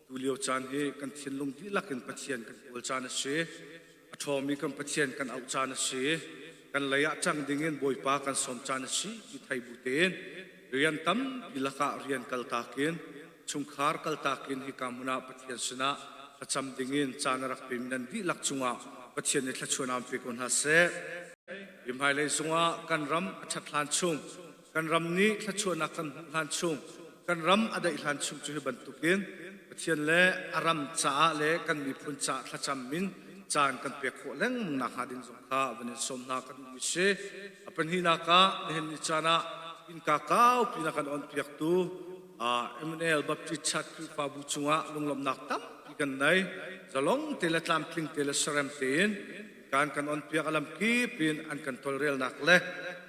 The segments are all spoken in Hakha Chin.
Tu lio caan hi kan thinlung dihlak in Pathian kan kawl caan a si. A ṭhawngmi kan Pathian kan auh caan a si. Kan lei ah ṭang dingin Bawipa kan sawm caan a si ti thei bu tein rian tampi lakah rian kaltak in chungkhar kaltak in hika hmun ah Pathian sinah thlacam dingin caan a rak pemi nan dihlak cungah Pathian nih thluachuah pe ko hna seh. Hi hmailei zungah kan ram a ṭhat hlan chung kan ram nih thluachuahnak kan hmuh hlan chung kan ram a daih hlan chung cu hi bantukin Pathian le a ram caah le kan miphun caah thlacam in caan kan pek khawh lengmang nak hnga ding zong kha van in sawm hna kan duhmi si. A pahnihnak ah nihin ni caan ah innka kaupi na kan on piaktu Emmanuel Baptist Church Khrihfabu cungah lunglawmhnak tampi kan nei. Zalong te le tlamtling te le sarem tein Kan kan onpiak a lamkip in an kan tawlrelnak le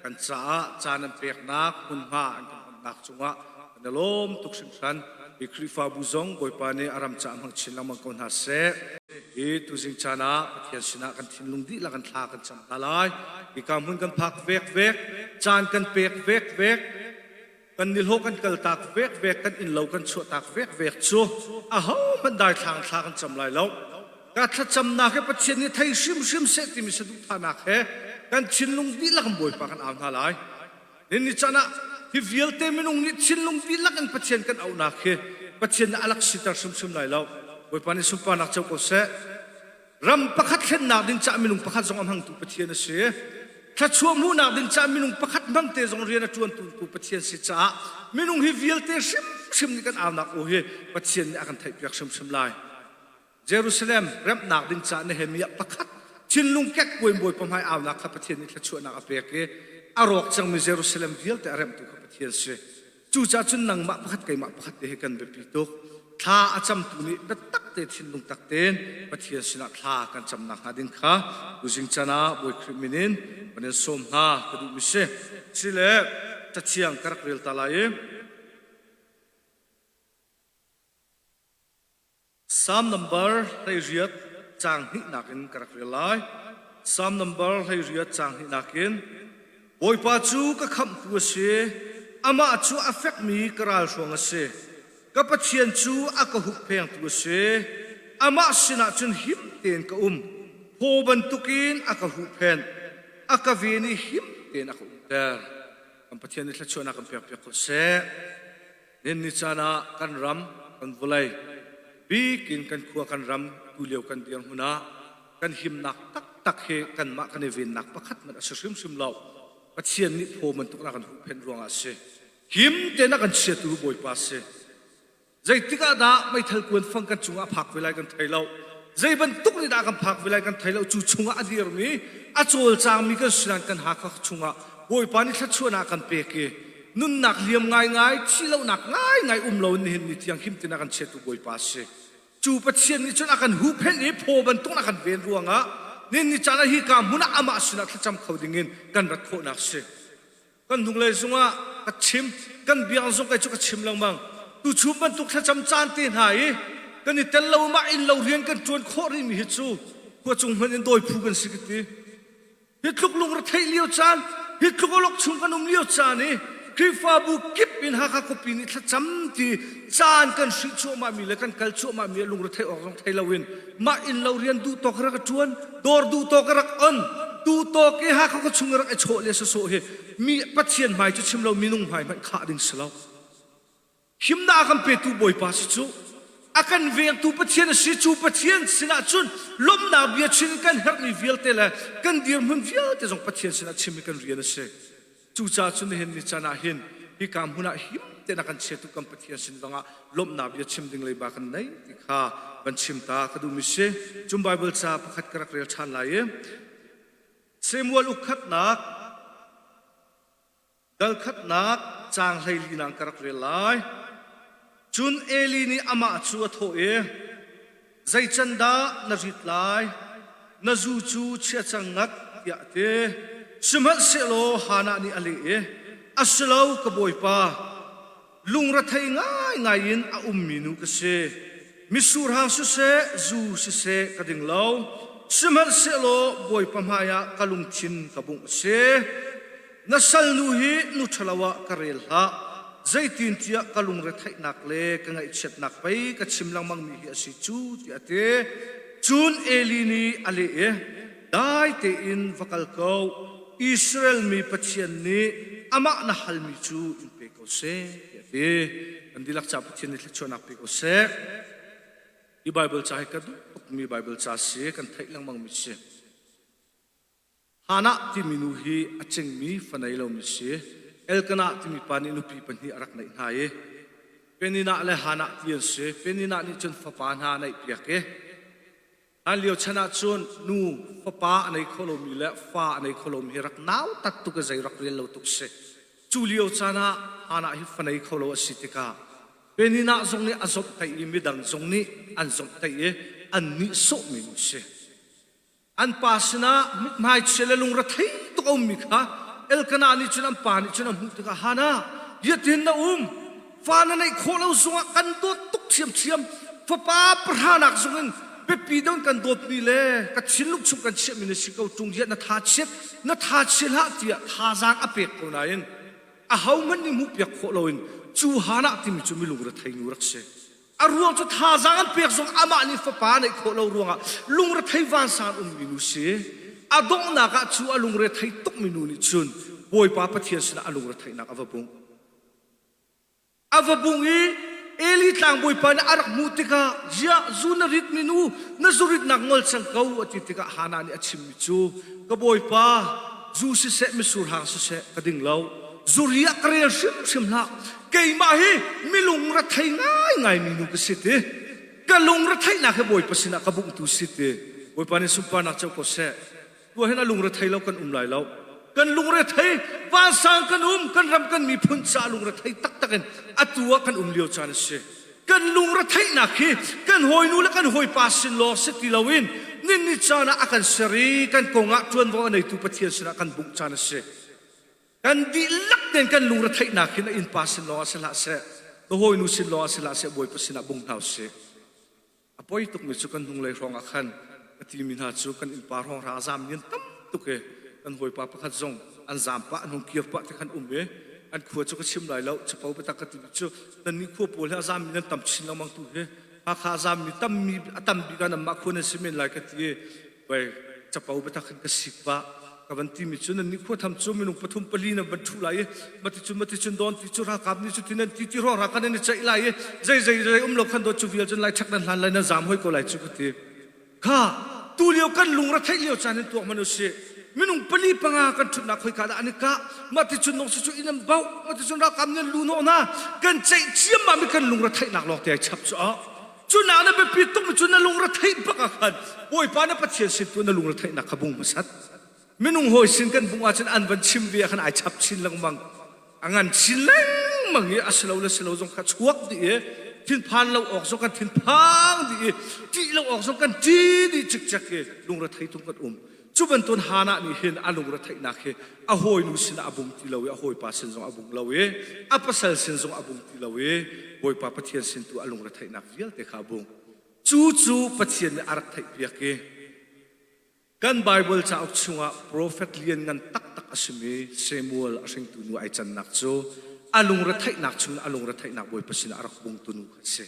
kan caah caan an peknak hmunhma an kan onnak cungah kan i lawm tuk hringhran. Hi Khrihfabu zong Bawipa nih a ram caah hmang chin lengmang ko hna seh. Hi tuzing caan ah Pathian sinah kan thinlung dihlak in thla kan cam hna lai. Hika hmun kan phak vek vek, caan kan pek vek vek, kan nihlawh kan kaltak vekvek kan innlo kan chuahtak vekvek cu ahohmanh daithlang thla kan cam lai lo ka thlacamnak he Pathian nih thei hrimhrim seh timi saduhthahnak he kan thinlung dihlak in Bawipa kan au hna lai nin ni caan ah hi vialte minung nih thinlung dihlak in Pathian kan auhnak hi Pathian nih a lak siter hrimhrim lai lo Bawipa nih sunparnak co ko seh Ram pakhat thlennak ding caah minung pakhat zong a hmangtu Pathian a si. Thluachuah hmuhnak ding caah minung pakhat hmangte zong rian a ṭuantu Pathian si caah minung hi vialte hrimhrim nih kan aunak aw hi Pathian nih a kan theihpiak hrimhrim lai. Jerusalem remhnak ding caah Nehemiah pakhat thinlung kekkuai Bawipa hmai aunak kha Pathian nih thluachuahnak a pek i a rawk cangmi Jerusalem vialte a remhtu kha Pathian si. Cucaah cun nangmah pakhat keimah pakhat te hi kan biapi tuk. Thla a camtu nih biatak te thinlung tak tein Pathian sinah thla kan cam nakhnga ding kha tuzing caan ah Bawi Khrih min in van in sawm hna ka duhmi si. Sile cathiang ka rak rel ta lai i Psalm number 18 caang hnihnak in ka rak rel lai. Psalm number 18 caang hnihnak in Bawipa cu ka khamhtu a si, amah cu a fekmi ka ralhruang a si. Ka Pathian cu a ka hupphengtu a si. Amah sinah cun him tein ka um. Phaw bantukin a ka huhphenh, a ka ven i him tein a ka umter. Kan Pathian nih thluachuahnak kan pekpiak ko seh. Nihin ni caan ah kan ram, kan vawlei, bikin kan khua kan ram tulio kan dirhmun ah kan himnak taktak hi kanmah kan i vennak pakhat hmanh a si hrimhrim lo. Pathian nih phaw bantuk in a kan huhphenh ruangah a si. Him tein a kan chiatu Bawipa a si. Zeitik ah dah meithal kuan fang kan cungah a phak ve lai kan thei lo. Zei bantuk nih dah kan phak ve lai kan thei lo. Cu chungah a dirmi, a cawlcangmi kan si nain kan Hakha chungah Bawipa nih thluachuahnak a kan pek i nunnak liam ngaingai thihlohnak ngaingai um lo in nihin ni tiang him tin a kan chiatu Bawipa a si. Cu Pathian nih cun a kan huhphenh i phaw bantuk a kan ven ruangah nihin ni caan ah hi ka hmun ah amah sinah thlacam kho dingin kan rat khawhnak si. Kan hnunglei zungah ka chim, kan biang zung kai cu ka chim lengmang. Tuchun bantuk thlacam caan te hna i kan i tel lo mah inn lo rian kan ṭuan khawh rihmi hi cu khua cung hmanh in dawi phu kan si ka ti. Hi tluk lungretheih lio caan, hi tluk awlok chung kan um lio caan i Khrihfabu kip in Hakha khuapi nih thlacam ti caan kan hrih cuahmah mi le kan kal cuahmah mi lungretheih awk zong thei loin mah inn lo rian duh tawk rak ṭuan, dawr duh tawk rak on, duh tawk i Hakha khua chung rak i chawh le sawsawh hi mi Pathian hmai cu chim lo minung hmai hmanh khah ding si lo. Himnak a kan petu Bawipa si cu a kan vengtu Pathian a si cu Pathian sinah cun lawmhnak bia chin kan herhmi vialte le kan dirhmun vialte zong Pathian sinah chim hi kan rian a si. Cucaah cun nihin ni caan ah hin hika hmun ah him tein a kan chiatu kan Pathian sin zongah lawmhnak bia chim ding leiba kan nei ti kha van chim ta ka duhmi si. Cun Bible ca pakhat ka rak rel ṭhan lai i Samuel ukkhatnak Dal khatnak caang 14 ka rak rel lai. Cun Eli nih amah cu a thawh i, Zei can dah na rit lai? Na zu cu chia cang ngat, tiah a ti. Sihmanhsehlaw Hannah nih a leh i, A si lo, ka bawipa, Lungrethei ngaingai in a ummi nu ka si. Mitsur hang siseh, zu siseh ka ding lo. Sihmanhsehlaw Bawipa hmaiah ka lungthin ka bungh a si. Na salnu hi nu ṭhalo ah ka rel hlah. Zeitintiah ka lungretheihnak le ka ngaihchiatnak pei ka chim lengmangmi hi a si cu tiah a ti. Cun Eli nih a leh i, Dai tein va kal ko, Israel mi Pathian nih amah na halmi cu in pe ko seh tiah a ti. Kan dihlak caah Pathian nih thluachuahnak pe ko seh. Hi Baibal ca hi ka duh tukmi Baibal ca si, kan theih lengmangmi si. Hannah timi nu hi a cingmi fa nei lomi si. Elkanah timi pa nih nupi pahnih a rak neih hna i Peninnah le Hannah ti an si. Peninnah nih cun fapa hna a neihpiak i hlanlio chan ah cun nu fapa a nei kho lomi le fa a nei kho lomi hi rak nautat tuk i zei rak rel lo tuk si. Cu lio caan ah Hannah hi fa nei kho lo a si tikah Peninnah zong nih a zomhtaih i midang zong nih an zomhtaih i an nihsawhmi nu si. An pa sinah mithmai chia le lungrethei tuk a ummi kha Elkanah nih cun an pa nih cun a hmuh tikah Hannah, hitin na um fa na neih khawh lo zongah kan dawt tuk ṭhiamṭhiam fapa pahranak zongin biapi deuh in kan dawtmi le ka thinlung chung kan chiahmi na si ko ṭung hiah na tha chiat na tha chia hlah tiah thazaang a pek ko nain ahohmanh nih hmuhpiak khawh loin cu Hannah timi cu mi lungrethei nu rak si. A ruang cu thazaang an pek zong amah nih fapa neih khawh lo ruangah lungrethei vansang ummi nu si. A donghnak ah cu a lungrethei tukmi nu nih cun Bawipa Pathian sinah a lungretheihnak a va bungh. A va bungh i Eli tlangbawipa nih a rak hmuh tikah ziah zu na ritmi nu na zuritnak ngol cang ko a ti tikah Hannah nih a chimmi cu ka bawipa zu siseh mitsur hang siseh ka ding lo zuri ah ka rel hrimhrim hlah keimah hi milung rethei ngaingai mi nu ka si ti ka lung retheihnak hi bawipa sinah ka bungtu si ti bawipa nih sunparnak co ko seh tuah hin a lung rethei lo kan um lai lo kan lung rethei vansang kan um kan ram kan miphun ca lung rethei taktak in atu ah kan um lio caan a si kan lung retheihnak hi kan hawinu le kan hawipa sin lawng si ti loin ninni caan ah a kan ser i kan kongah ṭuanvo a neitu Pathian sinah kan bungh caan a si Kan dihlak tein kan lungretheihnak hin a innpa sin lawngah si hlah seh, ka hawinu sin lawngah si hlah seh, Bawipa sinah bung hna usih. A poi tukmi cu kan hnunglei hrawng ah khan ka timi hna cu kan innpa hrawng ra a zaammi an tam tuk i kan hawipa pakhat zong an zaam pah an hung kir pah ti khan um i an khua cu ka chim lai lo capo biatak ka timi cu nannih khua pawl hi a zaammi nan tam chin lengmang tu hi Hakha a zaammi tammi a tam bik ah nanmah khua nan si men lai ka ti i Pei capo biatak in ka sik pah ka van timi cu nan nih khua tham cu minung pathum pali nan van ṭhu lai i maticun maticun dawn ti cu ralkap nih cu ti nan ti ti ruang ra kan nan i ceih lai i zei zei zei um lo khan dawt cu vial cun lai ṭhek nan hlan lai nan zaam hoi ko lai cu ka ti kha tu lio kan lung ra theih lio caan in tuak man usih minung pali panga kan ṭhutnak khoika dah an i kah maticun nong si cu inn an bauh maticun ralkap nih an lu hnawh hna kan ceih ciammam i kan lung ra theihnak lawng te ai chap cu ah Cu nak na biapi tuk cu na lungretheih bak ah khan Bawipa na Pathian sin tu na lungretheihnak kha bung hmasat. Minung hawi sin kan bung ahcun an van chim ve ah khan ai chap chin lengmang. A ngan chin lengmang i a si lo le si lo zong kha chuak dih i thinphan lo awk zong kan thinphang dih i ṭih lo awk zong kan ṭi dih cikcek i lungrethei tung kan um. Cu bantuk Hannah nih hin a lungretheihnak hi a hawinu sinah a bung ti lo i a hawipa sin zong a bung lo i a pasal sin zong a bung ti lo i Bawipa Pathian sin tu a lungretheihnak vialte kha a bung. Cu cu Pathian nih a rak theihpiak i kan Baibal cauk chungah profet lianngan taktak a simi Samuel a hringtu nu ai cannak cu a lungretheihnak chungin a lungretheihnak Bawipa sinah a rak bungtu nu kha a si.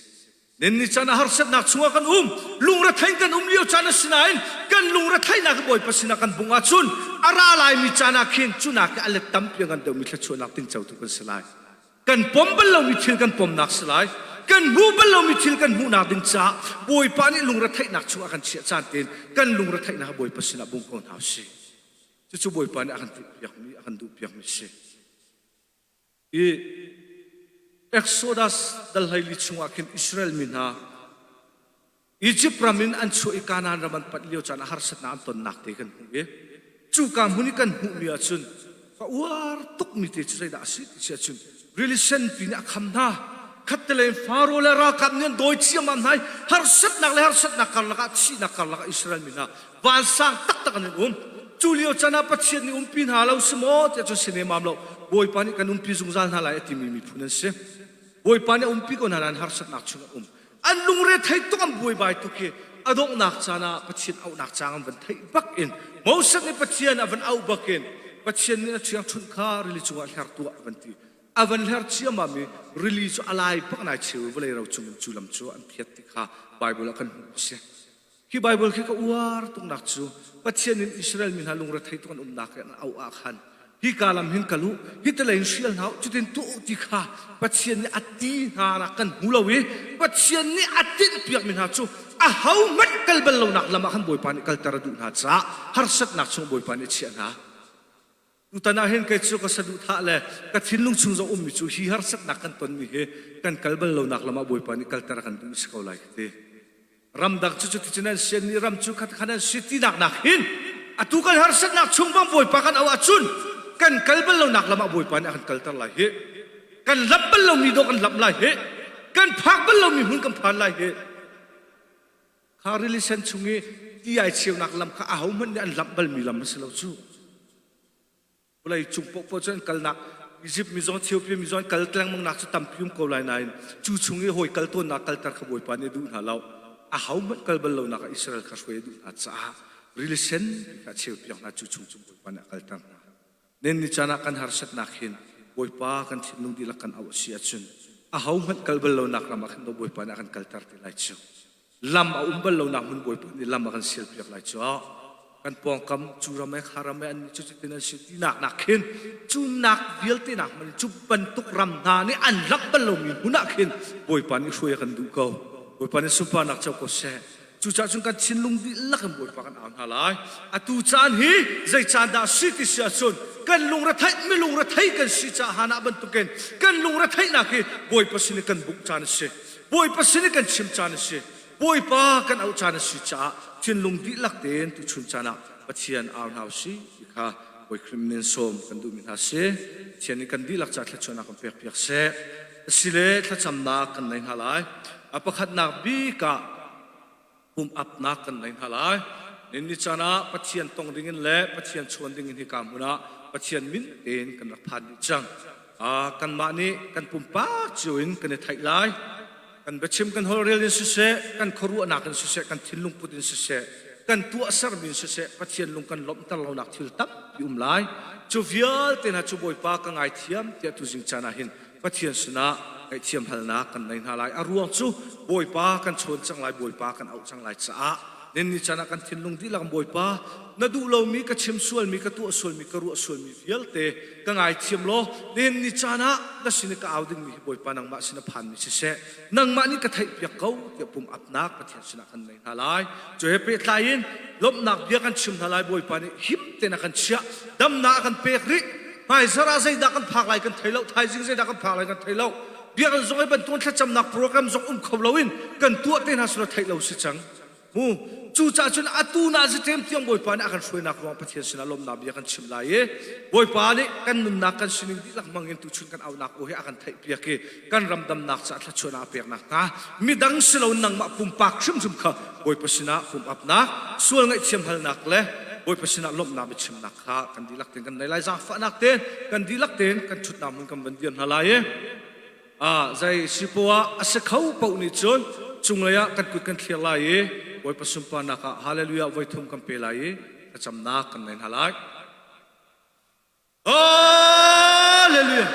Ninni caan ah harsatnak chungah kan um, lungretheih kan um lio caan a si nain kan lungretheihnak Bawipa sinah kan bungh ahcun a ra laimi caan ah khin cunak a let tampi a ngan deuhmi thluachuahnak tingcotu kan si lai. Kan pom bal lomi thil kan pomnak si lai. Kan hmuh bal lomi thil kan hmuhnak ding caah Bawipa nih lungretheihnak chungah kan chiah caan tein kan lungretheihnak Bawipa sinah bung ko hna usih. Cucu Bawipa nih a kan timhpiakmi, a kan duhpiakmi si. I Exodus dal hleili chungah khin Israel mi hna Egypt ram in an chuah i Kanaan ram an panh lio caan ah harsatnak an tonnak te kan hmuh i cuka hmun i kan hmuhmi ahcun ka uar tukmi te cu zeidah a si ti si ahcun rili senpi nih a kham hna khattelei in Faro le ralkap nih an dawi ciammam hna i harsatnak le harsatnak karlak ah thihnak karlak ah Israel mi hna vansang taktak an um cu lio chan ah Pathian nih umpi hna lo si maw tiah cun si nemam lo Bawipa nih kan umpi zungzal hna lai a timi miphun an si Bawipa nih a umpi ko hna nain harsatnak chung an um an lungre thei tuk an buaibai tuk i a donghnak caan ah Pathian auhnak caang an van theih bak in Moses nih Pathian a van auh bak in Pathian nih a ṭhiangṭhunh kha rili cungah hler tuah a van ti. A van hler ciammam i rili cu a lai bak nai cheu i vawlei ro cung in cu lam cu an phiat ti kha Baibal ah kan hmuh a si. Hi Baibal khi ka uar tuknak cu Pathian in Israel mi hna lungrethei tuk an umnak i an auh ah khan hika lam hin kal u, hi te lei in hrial hna u, cutin tuah u ti kha Pathian nih a ti hna nak kan hmu lo i Pathian nih a tinhpiakmi hna cu ahohmanh kal bal lonak lam ah khan Bawipa nih kalter a duh hna caah harsatnak chung Bawipa nih a chiah hna. Tutan ah hin kei cu ka saduhthah le ka thinlung chung zong ummi cu hi harsatnak kan tonmi hi kan kal bal lonak lam ah Bawipa nih kalter a kan duh si ko lai ka ti. Ramdang cu cuti cun an si, annih ram cu khat khan an si tinak nak hin atu kan harsatnak chung bang Bawipa kan auh ahcun kan kal bal lonak lam ah Bawipa nih a kan kalter lai hi. Kan lamh bal lomi dawh kan lamh lai hi. Kan phak bal lomi hmun kan phan lai hi. Kha rili sen chung i ti ai cheunak lam kha ahohmanh nih an lamh balmi lam a si lo cu. Vawlei cung paohpaoh cu an kalnak Izipt mi zong Ethiopia mi zong an kal lengmang nak cu tampi um ko lai nain cu chung i hawi kal tawnnak kalter kha Bawipa nih a duh hna lo. Ahohmanh kal bal lonak ah Israel kha hruai a duh hna caah rili sen kha a cheupiak hna cu chung cu Bawipa nih a kalter hna. Nen ni caan ah kan harsatnak hin Bawipa kan thinlung dihlak kan auh a si ahcun ahohmanh kal bal lonak ram ah khan Bawipa nih a kan kalter te lai cu. Lam a um bal lonak hmun Bawipa nih lam a kan sialpiak lai cu. Kan pawngkam cu ram e kha ram e an nih cu cutin an si tinak nak khin cumnak vialte nak hmanh cu bantuk ram hna nih an lamh bal lomi hmun ah khin Bawipa nih hruai a kan duh ko. Bawipa nih sunparnak co ko seh. Cucaah cun kan thinlung dihlak in Bawipa kan au hna lai. Atu caan hi zei caan dah si ti si ahcun kan lungretheih mi lungretheih kan si caah Hannah bantukin kan lungretheihnak hi Bawipa sin i kan bungh caan a si. Bawipa sin i kan chim caan a si. Bawipa kan auh caan a si caah thinlung dihlak tein tuchun caan ah Pathian au hna usih ti kha Bawi Khrih min in sawm kan duhmi hna si. Pathian nih kan dihlak caah thluachuahnak kan pekpiak seh. Asile thlacamnak kan nei hna lai. A pakhatnak bik ah pum apnak kan nei hna lai. Ni caan ah Pathian tong dingin le Pathian chawn dingin hika hmun ah Pathian min tein kan rak phan dih cang. Kanmah nih kan pumpak cio in kan i theih lai. Kan biachim kan holhrel in siseh, kan khuaruahnak in siseh, kan thinlung put in siseh, kan tuahsermi in siseh, Pathian lung kan lawmhter lonak thil tampi um lai. Cu vialte hna cu Bawipa ka ngaithiam tiah tuzing caan ah hin Pathian sinah ngaihthiam halnak kan nei hna lai. A ruang cu Bawipa kan chawn cang lai, Bawipa kan auh cang lai caah nin ni caan ah kan thinlung dihlak Bawipa na duh lomi ka chim sualmi ka tuah sualmi ka ruah sualmi vialte ka ngaithiam law nihin ni caan ah na sin i ka au dingmi hi Bawipa nangmah sin a phanmi siseh nangmah nih ka theihpiak ko tiah pum apnak Pathian sinah kan nei hna lai. Cu he pehtlai in lawmhnak bia kan chim hna lai Bawipa nih him tein a kan chiah damnak a kan pek rih hmaizarh ah zeidah kan phak lai kan thei lo thaizing zeidah kan phak lai kan thei lo biakinn zong hi bantuan thlacamnak program zong um kho loin kan tuah te hna sula theih lo si cang mu cucaah cun atu na zitem tiang Bawipa nih a kan hruainak ruang Pathian sinah lawmnak bia kan chim lai i Bawipa nih kan nunnak kan sining dihlak hmang in tuchun kan aunak aw hi a kan theihpiak i kan ram damnak caah thluachuahnak a peknak hnga midang si lo nangmah pumpak hrimhrim kha Bawipa sinah pumapnak sual ngaihthiam halnak le Bawipa sinah lawmhnak biachimnak kha kan dihlak tein kan nei lai zaangfahnak tein kan dihlak tein kan ṭhutnak hmun kan van dir hna lai i zei sipoah a si kho paoh nih cun cunglei ah kan kut kan thlir lai i Bawipa sunparnak ah hallelujah voi thum kan pe lai i thlacamnak kan nei hna lai. Hallelujah!